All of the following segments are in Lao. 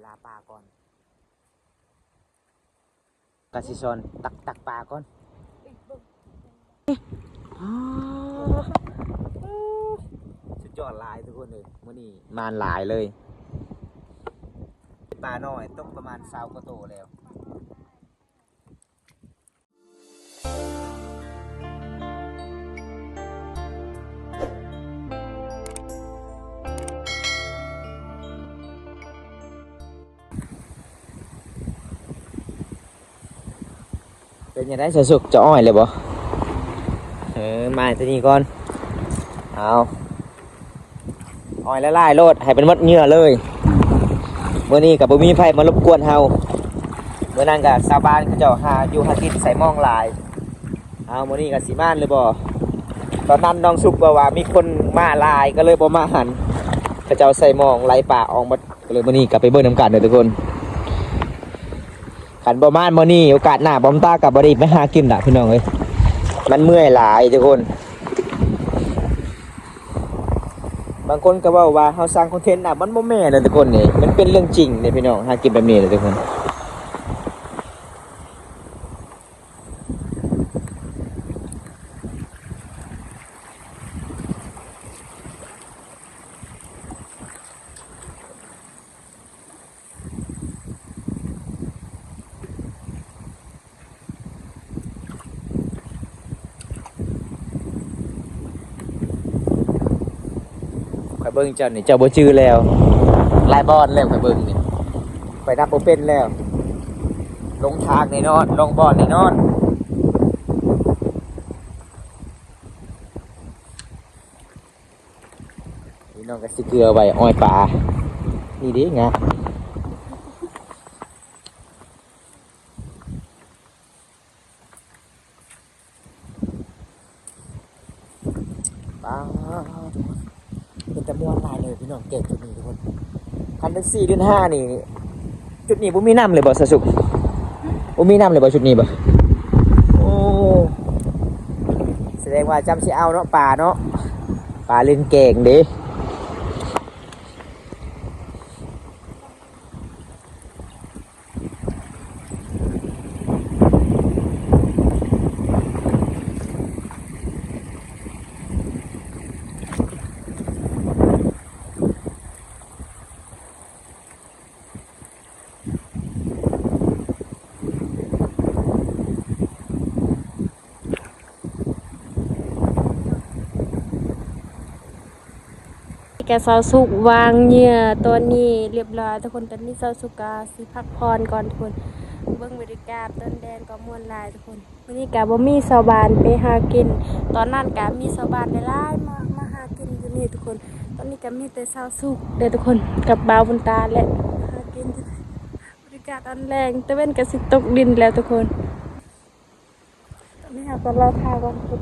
ຕາປາກ່ອນ ກະຊິສອນຕັກ ຕັກປາກ່ອນ. ອ້າ ສຸດຍອດຫຼາຍທຸກຄົນເອີຍ, ມື້ນີ້ໝານຫຼາຍເລີຍ. ເປັນປານ້ອຍ ຕົກປະມານຊາວກວ່າໂຕແລ້ວ. ເປັນຈັ່ງໃດສາວສຸກ ຈະອ້ອຍແລ້ວບໍ່? ເອີ ມາຕົວນີ້ກ່ອນ ເອົາ ອ້ອຍຫຼາຍໆໂລດ ໃຫ້ເປັນໝົດເຫຍື່ອເລີຍ. ມື້ນີ້ກໍບໍ່ມີໃຜມາລົບກວນເຮົາ. ມື້ນັ້ນກໍຊາວບ້ານເຂົາເຈົ້າຫາຢູ່ຫາກິນໃສ່ມອງຫຼາຍ. ເອົາ ມື້ນີ້ກໍຊິມານຫຼືບໍ່? ຕອນນັ້ນນ້ອງສຸກເວົ້າວ່າມີຄົນມາຫຼາຍ ກໍເລີຍບໍ່ມາຫັ້ນ. ເຂົາເຈົ້າໃສ່ມອງໄລ່ປາອອກໝົດ ກໍເລີຍມື້ນີ້ກໍໄປເບິ່ງນຳກັນເດີທຸກຄົນ. ຄັນບໍ່ມານມື້ນີ້ ໂອກາດໜ້າ ບອມຕາກໍບໍ່ໄດ້ໄປຫາກິນລະ ພີ່ນ້ອງເອີຍ. ມັນເມື່ອຍຫຼາຍທຸກຄົນ. ບາງຄົນກໍເວົ້າວ່າເຮົາສ້າງຄອນເທັນນະ, ມັນບໍ່ແມ່ນເດີທຸກຄົນເອີຍ, ມັນເປັນເລື່ອງຈິງເດ້ພີ່ນ້ອງ, ຫາກິນແບບນີ້ເດີທຸກຄົນ. ຂ້ອຍເບິ່ງເຈົ້ານີ້ ເຈົ້າບໍ່ຈື່ແລ້ວ, ຫຼາຍບ່ອນແລ້ວ ຂ້ອຍເບິ່ງນີ້ ຂ້ອຍນັບບໍ່ເປັນແລ້ວ. ລົງທາງແນ່ນອນ, ລົງບ່ອນແນ່ນອນ. ນີ້ນ້ອງກໍຊິເກືອໄວ້ອ້ອຍປາ ນີ້ເດ້ງາມ. ປາ ເປັນຕາມ່ວນຫຼາຍເລີຍພີ່ນ້ອງ ແກງຈຸດນີ້ທຸກຄົນ. ຄັນເດືອນສີ່ເດືອນຫ້ານີ້ ຈຸດນີ້ບໍ່ມີນ້ຳເລີຍບໍ່ສາວສຸກ? ບໍ່ມີນ້ຳເລີຍບໍ່ຈຸດນີ້ບໍ່? ໂອ້ ສະແດງວ່າຈຳຊິເອົາເນາະ ປາເນາະ, ປາຫຼິ້ນແກງເດ້. ກະຊາວສຸກວາງເຫຍື່ອຕອນນີ້ລຽບລ້ອຍທຸກຄົນ. ຕອນນີ້ຊາວສຸກກະຊິພັກຜ່ອນກ່ອນທຸກຄົນ. ເບິ່ງບັນຍາກາດຕອນແລງກໍມ່ວນຫຼາຍທຸກຄົນ. ມື້ນີ້ກະບໍ່ມີຊາວບ້ານໄປຫາກິນ, ຕອນນັ້ນກະມີຊາວບ້ານຫຼາຍໆມາ ມາຫາກິນຢູ່ນີ້ທຸກຄົນ. ຕອນນີ້ກະມີແຕ່ຊາວສຸກເດີທຸກຄົນ ກັບບ່າວບຸນຕາແຫຼະຫາກິນ. ບັນຍາກາດຕອນແລງ ຕາເວັນກະຊິຕົກດິນແລ້ວທຸກຄົນ. ຕອນນີ້ເຮົາກໍລໍຖ້າກ່ອນທຸກຄົນ.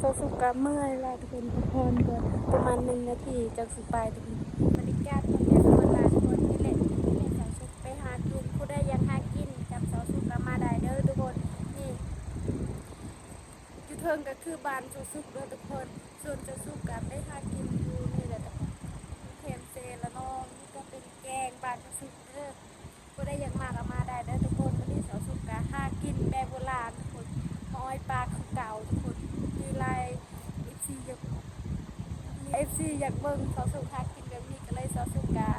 ຊາວສຸກກະເມື່ອຍແລ້ວທຸກຄົນ ພັກຜ່ອນກ່ອນປະມານໜຶ່ງນາທີຈັ່ງຊິໄປທຸກຄົນ. ບັນຍາກາດຕອນນີ້ມ່ວນຫຼາຍທຸກຄົນ. ນີ້ແຫຼະ ນີ້ແຫຼະຊາວສຸກໄປຫາກິນ. ຜູ້ໃດຢາກຫາກິນກັບຊາວສຸກກະມາໄດ້ເດີທຸກຄົນ. ນີ້ຢູ່ເທິງກະຄືບ້ານຊາວສຸກເດີທຸກຄົນ. ສ່ວນຊາວສຸກກະໄປຫາກິນຢູ່ນີ້ແຫຼະທຸກຄົນ ແຄມເຊລະນອງ. ນີ້ກະເປັນແກງບ້ານຊາວສຸກເດີ. ຜູ້ໃດຢາກມາກະມາໄດ້ເດີທຸກຄົນ. ມື້ນີ້ຊາວສຸກກະຫາກິນແບບໂບລານທຸກຄົນ ມາອ້ອຍປາຄືເກົ່າທຸກຄົນ. ມີຫຼາຍເອັຟຊີຢາກ ເອັຟຊີຢາກເບິ່ງຊາວສຸກຫາກິນແບບນີ້ ກະເລີຍຊາວສຸກກະ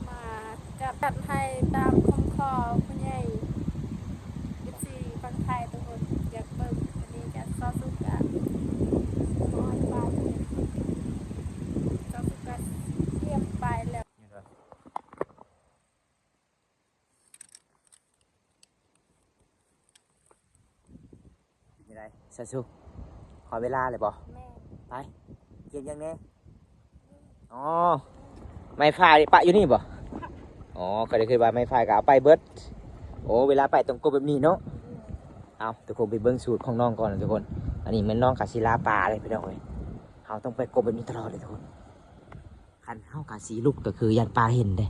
ມາຈັດໃຫ້ຕາມຄຳຂໍຜູ້ໃຫຍ່ ເອັຟຊີຝັ່ງໄທທຸກຄົນຢາກເບິ່ງ. ມື້ນີ້ກະຊາວສຸກກະມາອ້ອຍປາ ຊາວສຸກກະຕຽມໄປແລ້ວ. ເປັນຈັ່ງໃດຊາວສຸກ ຮອດເວລາແລ້ວບໍ່? ແມ່ນ. ໄປ ກຽມຫຍັງແດ່? ອໍ ໄມ້ຟາຍປະຢູ່ນີ້ບໍ່? ອໍ ຂ້ອຍໄດ້ຄິດວ່າໄມ້ຟາຍກໍເອົາໄປເບິດ. ໂອ້ ເວລາໄປຕ້ອງກົບແບບນີ້ເນາະ. ເອົາ ທຸກຄົນໄປເບິ່ງສູດຂອງນ້ອງກ່ອນນະທຸກຄົນ. ອັນນີ້ແມ່ນນ້ອງກະຊິລາປາເດ້ພີ່ນ້ອງເອີຍ. ເຮົາຕ້ອງໄປກົບແບບນີ້ຕະຫຼອດເລີຍທຸກຄົນ. ຄັນເຮົາກະຊິລຸກກໍຄືຢ້ານປາເຫັນເດ້.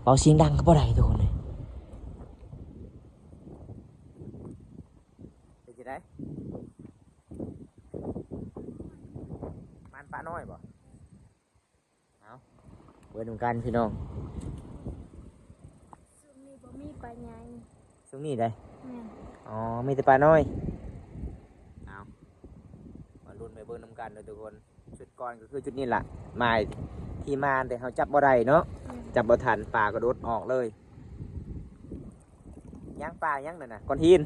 ເວົ້າສຽງດັງກໍບໍ່ໄດ້ທຸກຄົນເອີຍ. ເປັນຈັ່ງໃດ? ມານປານ້ອຍບໍ່? ເອົາ ເບິ່ງນຳກັນພີ່ນ້ອງ. ໃຫຍ່ ຊ່ວງນີ້ໃດ? ແມ່ນ. ອໍ ມີແຕ່ປານ້ອຍ. ເອົາ ມາລຸ້ນໄປເບິ່ງນຳກັນເດີທຸກຄົນ. ຊຸດກ່ອນກໍຄືຈຸດນີ້ລະ ໝາຍທີ່ມາ ແຕ່ເຮົາຈັບບໍ່ໄດ້ເນາະ. ແມ່ນ. ຈັບບໍ່ທັນ ປາກະໂດດອອກເລີຍ. ຍັງປາຍັງນັ້ນນະ ກ້ອນຫີນ.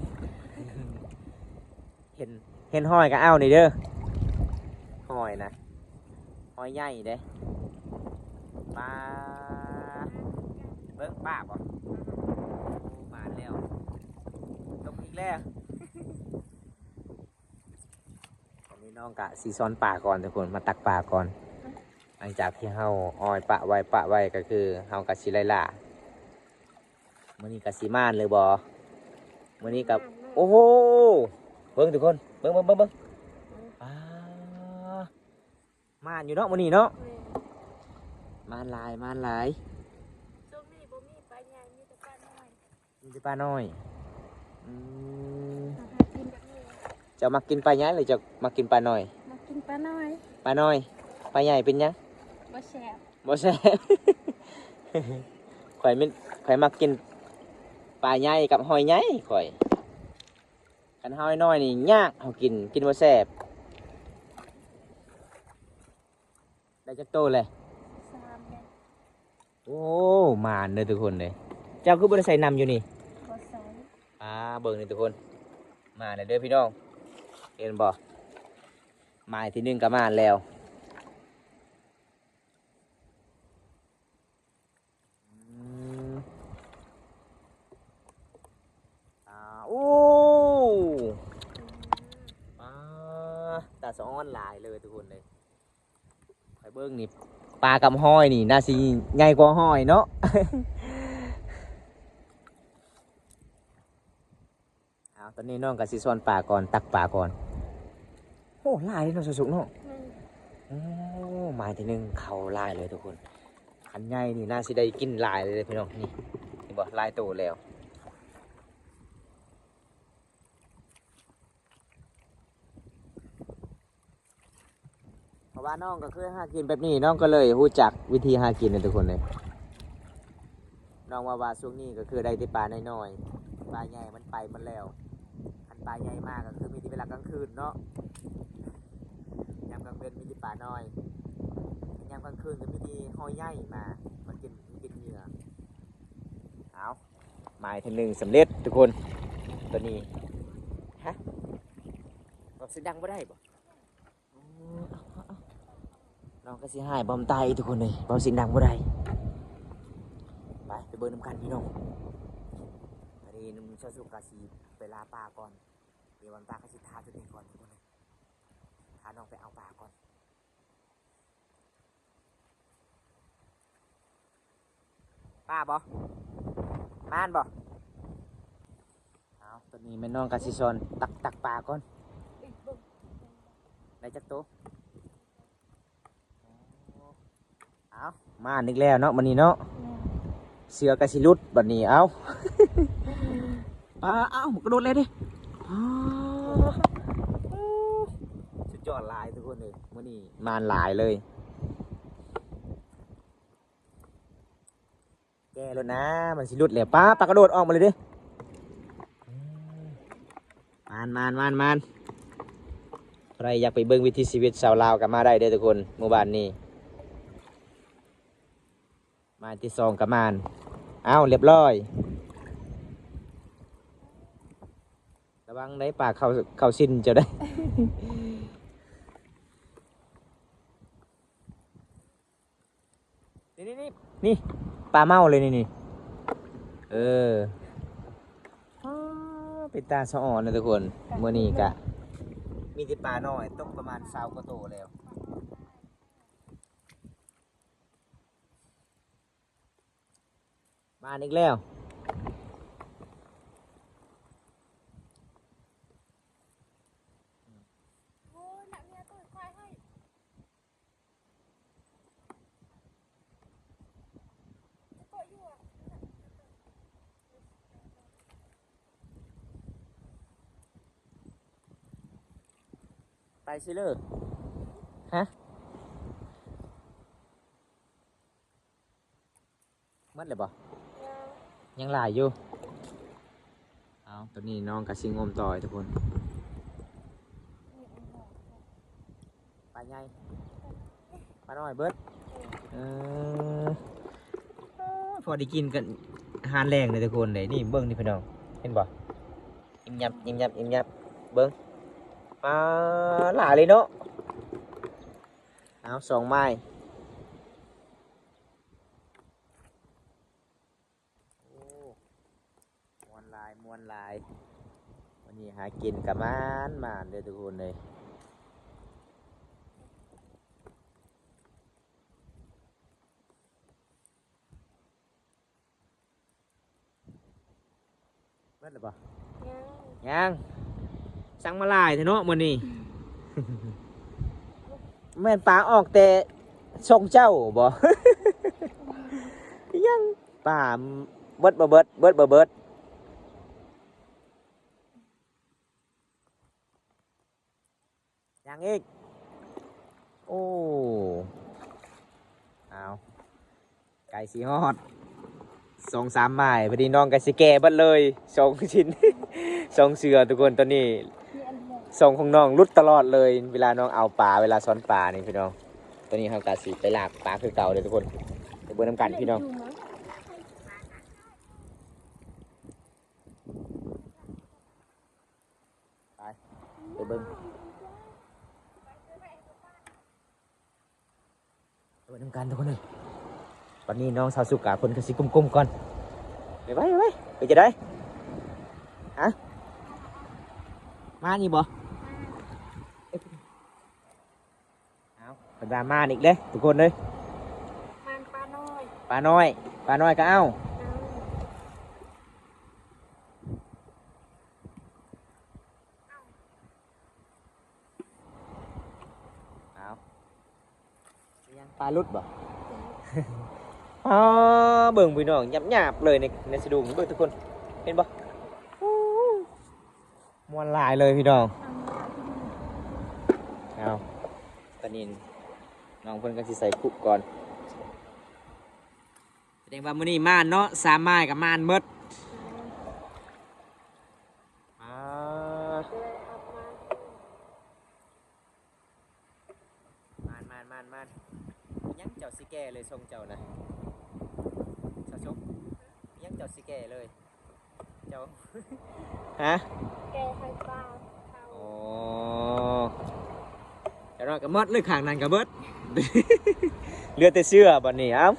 ເຫັນ ເຫັນຫອຍກໍເອົານີ້ເດີ ຫອຍນະ ຫອຍໃຫຍ່ເດ້. ປາ ເບິ່ງປາບໍ່? ມາແລ້ວ ຕົກອີກແລ້ວ. ອັນນີ້ນ້ອງກະຊິຊ້ອນປາກ່ອນທຸກຄົນ ມາຕັກປາກ່ອນ. ຫຼັງຈາກທີ່ເຮົາອ້ອຍປະໄວ້ ປະໄວ້ ກໍຄືເຮົາກໍຊິໄລ່ລ່າ. ມື້ນີ້ກໍຊິໝານຫຼືບໍ່? ມື້ນີ້ກໍ ໂອ້ໂຫ ເບິ່ງທຸກຄົນ ເບິ່ງ ເບິ່ງ ເບິ່ງ ເບິ່ງ ປາ ໝານຢູ່ເນາະມື້ນີ້ເນາະ. ແມ່ນ. ໝານຫຼາຍ ໝານຫຼາຍ. ຊ່ວງນີ້ບໍ່ມີປາໃຫຍ່ ມີແຕ່ປານ້ອຍ. ມີແຕ່ປານ້ອຍ. ອືມ ເຮົາຫາກິນແບບນີ້. ເຈົ້າມັກກິນປາໃຫຍ່ ຫຼືເຈົ້າມັກກິນປານ້ອຍ? ມັກກິນປານ້ອຍ. ປານ້ອຍ ປາໃຫຍ່ເປັນຫຍັງ? ບໍ່ແຊບ. ບໍ່ແຊບ. ຂ້ອຍມີ ຂ້ອຍມັກກິນປາໃຫຍ່ກັບຫອຍໃຫຍ່ຂ້ອຍ. ຄັນຫອຍນ້ອຍນີ້ຍາກເຮົາກິນ ກິນບໍ່ແຊບ. ໄດ້ຈັກໂຕແລ້ວ? ສາມແລ້ວ. ໂອ້ ໝານເດີທຸກຄົນເດີ. ເຈົ້າຄືບໍ່ໄດ້ໃສ່ນ້ຳຢູ່ນີ້? ບໍ່ໃສ່. ອ່າ ເບິ່ງນີ້ທຸກຄົນ ໝານແລ້ວເດີພີ່ນ້ອງ ເຫັນບໍ່? ໝາຍທີໜຶ່ງກໍໝານແລ້ວ. ອືມ ອ່າ ໂອ້ ປາ ຕາສະອອນຫຼາຍເລີຍທຸກຄົນເລີຍ. ຂ້ອຍເບິ່ງນີ້ ປາກັບຫອຍນີ້ໜ້າຊິໃຫຍ່ກວ່າຫອຍເນາະ. ເອົາ ຕອນນີ້ນ້ອງກໍຊິຊ້ອນປາກ່ອນ ຕັກປາກ່ອນ. ໂອ້ ຫຼາຍເດ້ເນາະ ສາວສຸກເນາະ. ແມ່ນ. ໂອ້ ໝາຍທີໜຶ່ງເຂົ້າຫຼາຍເລີຍທຸກຄົນ. ຄັນໃຫຍ່ນີ້ໜ້າຊິໄດ້ກິນຫຼາຍເລີຍເດ້ພີ່ນ້ອງ. ນີ້ ເຫັນບໍ່? ຫຼາຍໂຕແລ້ວ. ເພາະວ່ານ້ອງກໍເຄີຍຫາກິນແບບນີ້ ນ້ອງກໍເລີຍຮູ້ຈັກວິທີຫາກິນນະທຸກຄົນເອີຍ. ນ້ອງວ່າ ວ່າຊ່ວງນີ້ກໍຄືໄດ້ແຕ່ປານ້ອຍໆ ປາໃຫຍ່ມັນໄປໝົດແລ້ວ. ຄັນປາໃຫຍ່ມາກໍຄືມີແຕ່ເວລາກາງຄືນເນາະ. ຍາມກາງເວັນມີແຕ່ປານ້ອຍ ຍາມກາງຄືນກໍມີແຕ່ຫອຍໃຫຍ່ມາ ມາກິນ ກິນເຫຍື່ອ. ເອົາ ໝາຍທີໜຶ່ງສຳເລັດທຸກຄົນ. ຕອນນີ້ ຮະ ເວົ້າສຽງດັງບໍ່ໄດ້ບໍ່? ໂອ້ ເອົາ ເອົາ ເອົາ ນ້ອງກໍຊິຫາຍບອມຕາຍອີກທຸກຄົນເອີຍ ເວົ້າສຽງດັງບໍ່ໄດ້. ໄປ ໄປເບິ່ງນຳກັນພີ່ນ້ອງ. ອັນນີ້ໜຸ່ມຊາວສຸກກໍຊິໄປລ່າປາກ່ອນ. ດຽວບອມຕາກໍຊິຖ້າຈຸດນີ້ກ່ອນທຸກຄົນເອີຍ ພານ້ອງໄປເອົາປາກ່ອນ. ປາບໍ່? ມານບໍ່? ເອົາ ຕອນນີ້ແມ່ນ້ອງກະຊິສອນຕັກ ຕັກປາກ່ອນ. ໄດ້ຈັກໂຕ? ເອົາ ມານອີກແລ້ວເນາະ ມື້ນີ້ເນາະ. ແມ່ນ. ເສື້ອກະຊິຫຼຸດບັດນີ້ ເອົາ ປາ ເອົາ ມັນກະໂດດແລ້ວເດ້. ປາ ສຸດຍອດຫຼາຍທຸກຄົນເອີຍ ມື້ນີ້ມານຫຼາຍເລີຍ. ແກ່ໂລດນາ ມັນຊິຫຼຸດແລ້ວ. ປາ ປາກະໂດດອອກມາເລີຍເດ້. ມານ ມານ ມານ ມານ. ໃຜຢາກໄປເບິ່ງວິຖີຊີວິດຊາວລາວກໍມາໄດ້ເດີທຸກຄົນ ໝູ່ບ້ານນີ້. ມາທີສອງກໍມານ. ອ້າວ ລຽບຮ້ອຍ. ລະວັງໄດ້ປາເຂົ້າ ເຂົ້າຊິນເຈົ້າໄດ໋. ນີ້ ນີ້ ນີ້ ນີ້ ປາເມົາເລີຍນີ້ ນີ້ ເອີ ອ້າ ເປັນຕາສະອອນນະທຸກຄົນ. ມື້ນີ້ກະມີແຕ່ປານ້ອຍ ຕົກປະມານຊາວກວ່າໂຕແລ້ວ. ມາອີກແລ້ວ. ໄປຊິເລີ ຮະ? ໝົດແລ້ວບໍ່? ຍັງ ຍັງຫຼາຍຢູ່. ຕອນນີ້ນ້ອງກະຊິງົມຕໍ່ທຸກຄົນ. ປາໃຫຍ່ ປານ້ອຍເບິດ. ເອີ ພໍໄດ້ກິນກັນອາຫານແລງເດ້ທຸກຄົນເດ້. ນີ້ເບິ່ງນີ້ພີ່ນ້ອງ ເຫັນບໍ່? ຍິບຍັບ ຍິບຍັບ ຍິບຍັບ ເບິ່ງ ປາຫຼາຍເລີຍເນາະ. ເອົາ ສອງໄມ້. ໂອ້ ມ່ວນຫຼາຍ ມ່ວນຫຼາຍ. ມື້ນີ້ຫາກິນກະໝານ ໝານເດີທຸກຄົນເອີຍ. ເບິດແລ້ວບໍ່? ຍັງ ຍັງ. ສັ່ງມາຫຼາຍແທ້ເນາະມື້ນີ້. ແມ່ນປາອອກແຕ່ຊ່ອງເຈົ້າບໍ່? ຍັງ ປາເບິດບໍ່ເບິດ? ເບິດບໍ່ເບິດ? ຍັງອີກ. ໂອ້ ເອົາ ໃກ້ຊິຮອດສອງສາມໄມ້ ພໍດີນ້ອງໃກ້ຊິແກ່ເບິດເລີຍ ສອງຊິ້ນ ສອງເສື້ອທຸກຄົນ. ຕອນນີ້ຊ່ອງຂອງນ້ອງຫຼຸດຕະຫຼອດເລີຍ ເວລານ້ອງເອົາປາ ເວລາຊ້ອນປານີ້ພີ່ນ້ອງ. ຕອນນີ້ເຮົາກະຊິໄປລາກປາຄືເກົ່າເດີທຸກຄົນ ໄປເບິ່ງນຳກັນພີ່ນ້ອງ. ໄປ ໄປເບິ່ງ ໄປເບິ່ງນຳກັນທຸກຄົນເອີຍ. ຕອນນີ້ນ້ອງສາວສຸກາເພິ່ນກະຊິກົ້ມໆກ່ອນ. ໄປໄປໄປ ເປັນຈັ່ງໃດ? ຮະ ມານີ້ບໍ່? ເອົາ ເພິ່ນວ່າມາອີກເດ້ທຸກຄົນເອີຍ. ມາປານ້ອຍ ປານ້ອຍ ປານ້ອຍກະເອົາ. ເອົາ ເອົາ ອີຫຍັງ ປາຫຼຸດບໍ່? ອໍ ເບິ່ງພີ່ນ້ອງ ຫຍາບໆເລີຍໃນ ໃນສະດຸງ. ເບິ່ງທຸກຄົນ ເຫັນບໍ່? ໂອ້ ມ່ວນຫຼາຍເລີຍພີ່ນ້ອງ. ເອົາ ຕອນນີ້ນ້ອງເພິ່ນກະຊິໃສ່ຄຸກກ່ອນ. ສະແດງວ່າມື້ນີ້ໝານເນາະ ສາມໄມ້ກະໝານເບິດ. ອ່າ ມານ ມານ ມານ ມານ. ຍັງເຈົ້າຊິແກ່ເລີຍ ຊົງເຈົ້ານະ ສາວຊົງ ຍັງເຈົ້າຊິແກ່ເລີຍ ເຈົ້າ ຮະ ແກ່ໃຫ້ປາເຂົາ. ອໍ ຈັກໜ້ອຍກະໝົດເລີຍ ຂ້າງນັ້ນກະເບິດ ເຫຼືອແຕ່ເສື້ອບັດນີ້. ເອົ້າ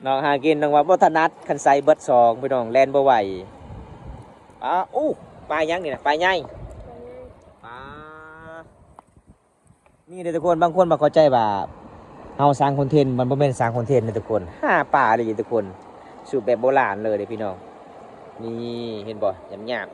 ນ້ອງຫາກິນ ນ້ອງວ່າບໍ່ຖະໜັດ ຄັນໃສ່ເບິດສອງ ພີ່ນ້ອງ ແລ່ນບໍ່ໄຫວ. ປາ ໂອ້ ປາຫຍັງນີ້ນະ? ປາໃຫຍ່ ປາ ນີ້ເດີທຸກຄົນ. ບາງຄົນບໍ່ເຂົ້າໃຈວ່າເຮົາສ້າງຄອນເທັນ ມັນບໍ່ແມ່ນສ້າງຄອນເທັນເດີທຸກຄົນ ຫາປາເລີຍທຸກຄົນ ສູດແບບໂບລານເລີຍເດ້ພີ່ນ້ອງ. ນີ້ ເຫັນບໍ່? ຫຍາບໆ.